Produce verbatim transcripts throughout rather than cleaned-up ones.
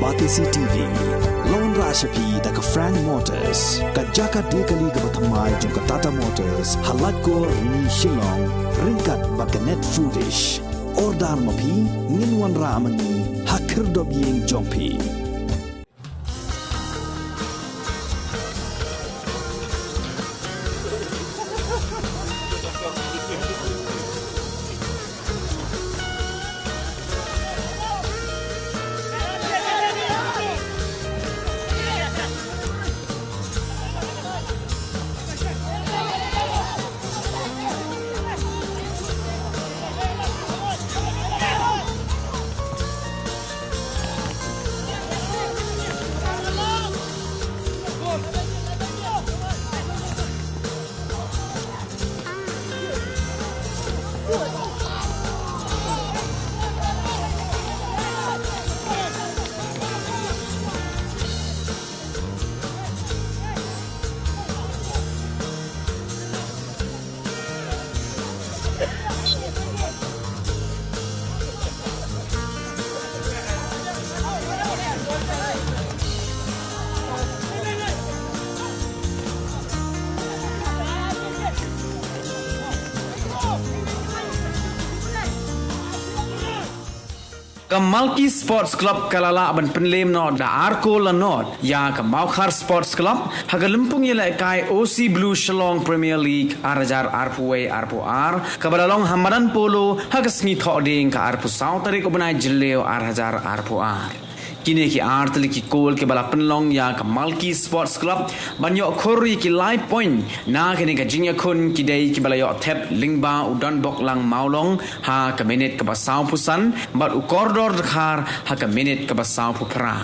Batesi T V la wanrah sha phi da ka Frank Motors, ka jaka die kali kaba thymmai jong ka Tata Motors, ha Laitkor, Rni, Shillong, ryngkat bad ka Net Foodish. Order ma phi, ngin wanrah ma ngi ha khyrdop ïing jong phi. Ka Malki Sports Club ka la lah ban pynlem noh da ar kol la nod ïa ka Mawkhar Sports Club ha ka lympung ïalehkai O C Blue Shillong Premier League ar hajar arphew wei arphew ar, kaba la long ha madan polo ha ka sngi Thohdieng ka arphew saw tarik u bnai Jylliew ar hajar arphew ar. Kine ki ar tylli ki kol kiba la pynlong ïa ka Malki Sports Club ban ïoh khur ïa ki lai point na kane ka jingïakhun ki dei kiba la ïoh thep lyngba u Donboklang Mawlong ha ka minit kaba sawphew san bad u Kordor Dkhar ha ka minit kaba sawphew phra.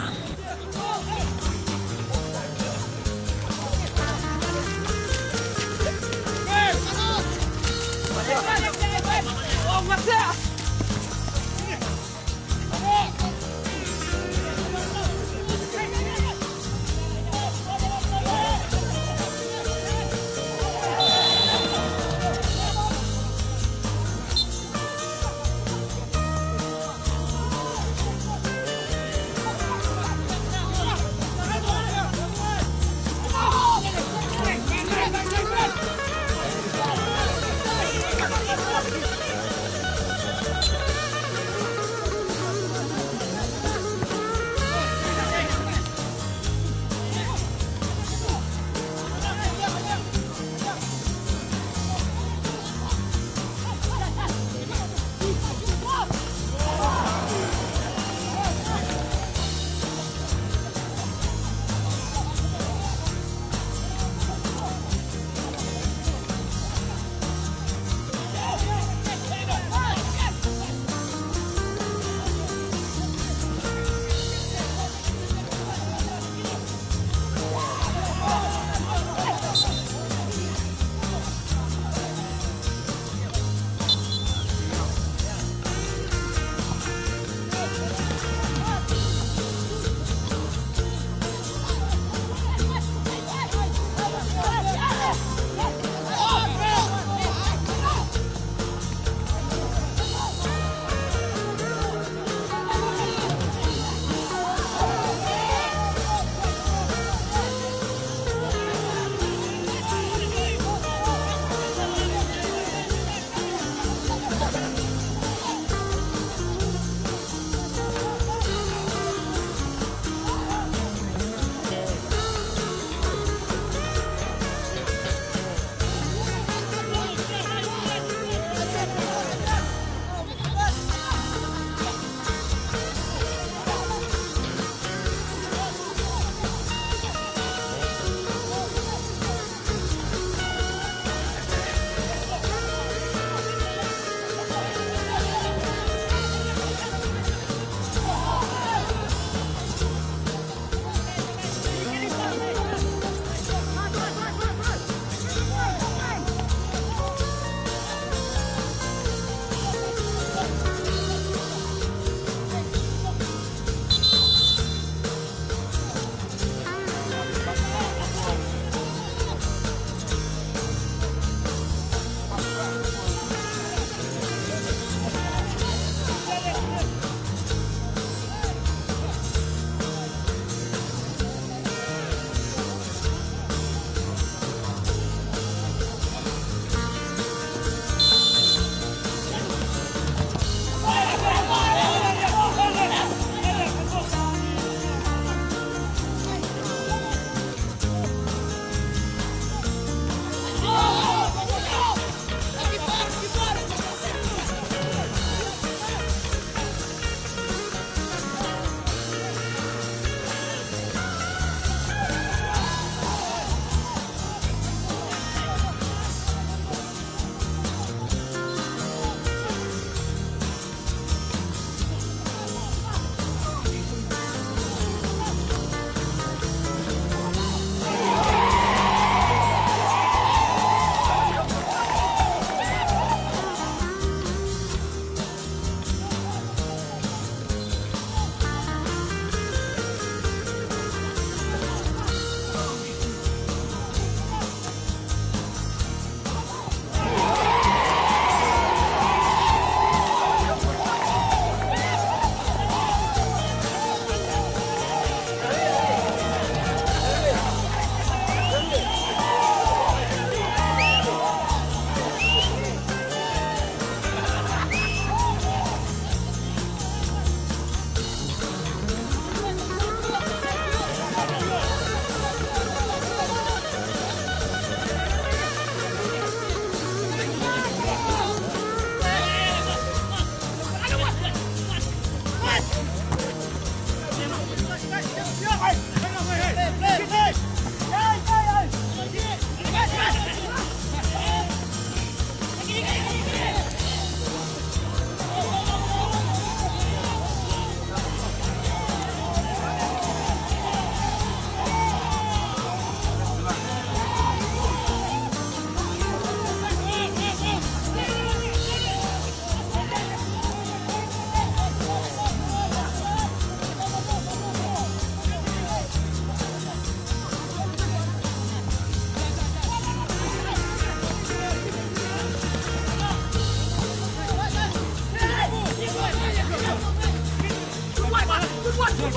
Ah,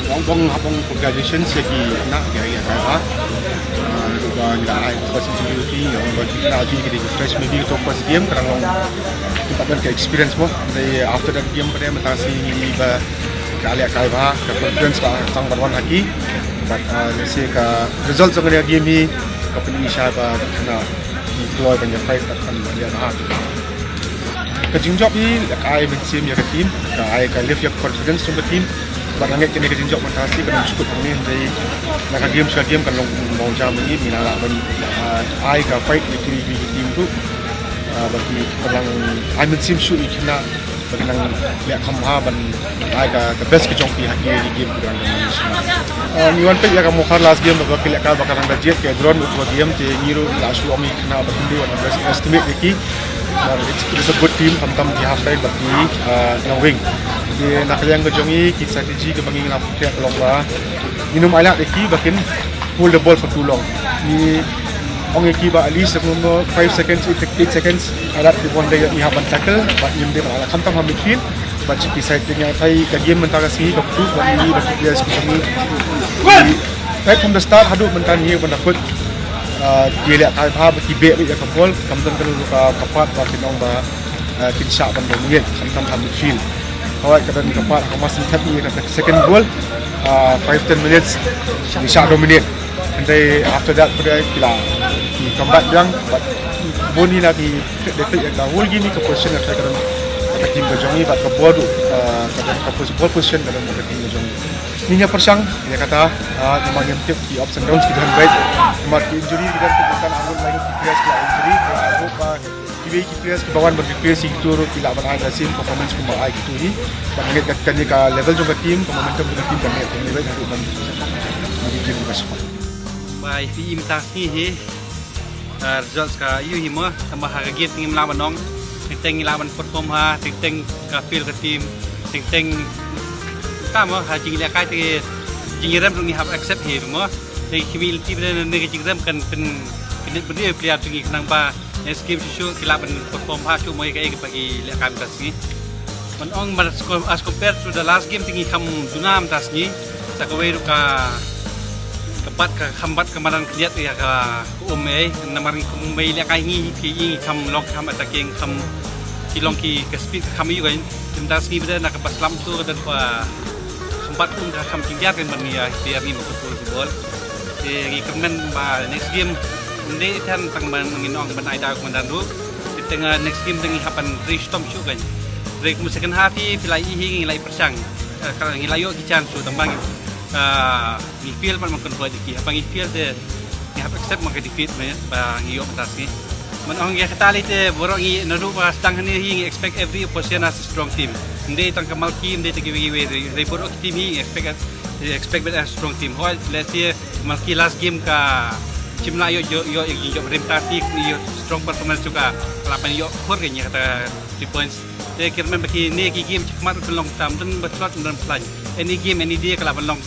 long bong hapong congratulations ya ki na ya ya ka ha. Ah, ruba nda ai ko si ju ki long ba ki na ji ki di fresh maybe to first game ka long ki pat ka experience mo. Dei after that game pa dei mynta si ni ba ka le kai ba ka confidence ka sang ban wan haki. But ah, let's say ka result jong ka game hi ka pynbna sha ba na kloi ban ya fight ka kan ya ha. Ka jingjop hi ka ai mynsiem ya ka team, ka ai ka lift ya ka confidence jong ka team. Ba nga ngeit kane ka jingjop mynta si ka long sukut kane dei na ka game sha game ka long bong jam ni mina la ban ah, ai ka fight ya ki team tu. Ah, ba ki ka lang ai mynsiem shu i kina ba ki nang leh kham ha ban ai ka ka best ka jong ki ha ki game ki dang. Ah, ni wan peit ya ka Mokhar last game ba ki leh ka ba ka nang da jied ka draw u game te ni ru la shu ong i kina ba ki underestimate ya ki. But it's, it's a good team, khamtam ki half time ba ki ah, na wing. Ki na ka liang ka jong i ki strategy ka ba ngi la pynlong ba ngi nym ai lad ya ki ba kin hold the ball for too long. Ngi ong ïa ki ba at least five seconds, eight seconds, alat ki bun dei ngi hap ban tackle, bad ngim dei ban alat khamtam ha midfield, bad ki side dei ngi ai ka game mynta ka sngi ka putu bad ngi bad ki players ki sngi. Right from the start haduh mynta ngi ban da kut ki leh kai bha bad ki beh bad ka ball kam don ka lu ka ka pat ba ki nong ba kin shah ban dominate khamtam ha midfield. Hawai ka don ka pat ha mas thep ngi ka second goal five ten minutes ngi shah dominate. Hynrei after that pada ki la ki comeback biang, but bun hi na ki, they play the whole game ka position ka don ka team ka jong i, but ka ball ka don ka position, ball position ka don ka team ka jong i. Ngi ïa pyrshang ïa kata, namar ngim tip ki ups and downs ki don, right? Namar ki injury ki don, ki don, kan arun lain ki players ki la injury, I hope kiwei ki players kiba wan ban replace ïa kito ruh ki lah ban ai the same performance kumba ai kito hi. Bad nga ngeit kane ka level jong ka team, ka momentum jong ka team ka ngeit ka ngeit haduh ban ïa ki game ka shong. Ba ïa ki im ta hi hi. Results ka ïoh hi mo, tangba ha ka game te ngim lah ban ong. Teng teng ngi lah ban perform ha, teng teng ka field ka team, teng teng ta mo ha jingïalehkai te jingïarem ruh ngi hap accept hi mo. Te kiwei lynti ba ne ka jingrem kan pyn pyn pyn player jong ngi khnang ba next game shuh shuh ki lah ban perform bha shuh mo ïa kaei kaba ki leh kam ka sngi. Ban ong ban as compared to the last game te ngi kham duna mynta sngi. Sa kawei ruh ka ka bat ka kham bat ka madan khyndiat ïa ka um ei namar ngi kum mei leh kai ngi ki ngi kham long kham attacking kham ki long ki ka speed kham ïu kan mynta sngi bad na ka ba slam tu ka dan ba kham bat kum ka kham khyndiat kan ban ïa player ngi ma football. Te ngi kyrmen ba next game nde than tang ban ngi nong ban ai da komandan ruh. Te teng next game te ngi hap ban trei shitom shuh kan. Trei kum second half hi phi la i hi ngi la i pyrshang. Ka ngi la ïoh ki chance shuh tang ba ngi ngi fail ban convert ki hap ngi fail te ngi hap accept ma ka defeat me ba ngi ïoh mynta sngi. Man ong ïa kata lei te baroh ngi naduh ba sdang hangne hi ngi expect every opposition as a strong team. Nde tang ka Malki nde te kiwei kiwei re baroh ki team hi ngi expect expect bad a strong team. Hoi let's see Malki last game ka chim la ïoh ïoh ïoh ïoh rim ta ti ïoh strong performance juga. Ka la ban ïoh khur ka ïa kata three points. Te kyrmen ba kine ki game chikmat ruh long tam dun ba tlot dun plan. Any game any day ka la ban long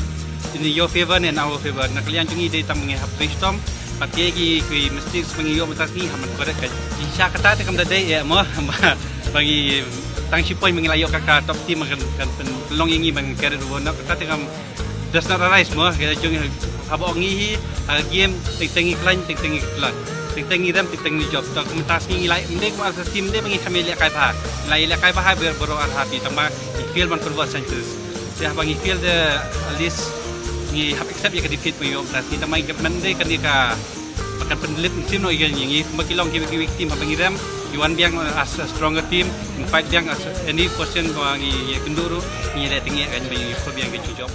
in your favor ne in our favor. Na ka liang jong ngi dei tam ngi hap trei shitom. Bad ki ki ki mistakes ba ngi ïoh mynta sngi hap ban correct ka. Sha kata te kam da dei ïa mo ba ngi tang shi point ba ngi la ïoh ka ka top team kan kan long ïa ngi ba ngi carry over na kata te kam does not arise mo, ka jong haba ong ngi hi ha game teng teng ngi khlaiñ teng teng ngi khlaiñ teng teng ngi rem teng teng ngi jop. To kumta sngi ngi lai mdei kum ar team mdei ba ngi kham ïalehkai bha. Ngi la ïalehkai bha ha ber baroh ar happy tang ba ngi fail ban convert chances. Te haba ngi fail te at least ngi hap accept ïa ka defeat ba ngi ïoh mynta sngi tang ba ngi kyrmen dei kane ka ba kan pynlip mynsiem noh ïa ngi. Kumba ki long ki wei ki wei ki team haba ngi rem ngi wan biang as a stronger team, ngi fight biang as any position ba ngi ïakynduh ruh ngi leh teng ïa kan ba ngi khur biang ka jingïoh.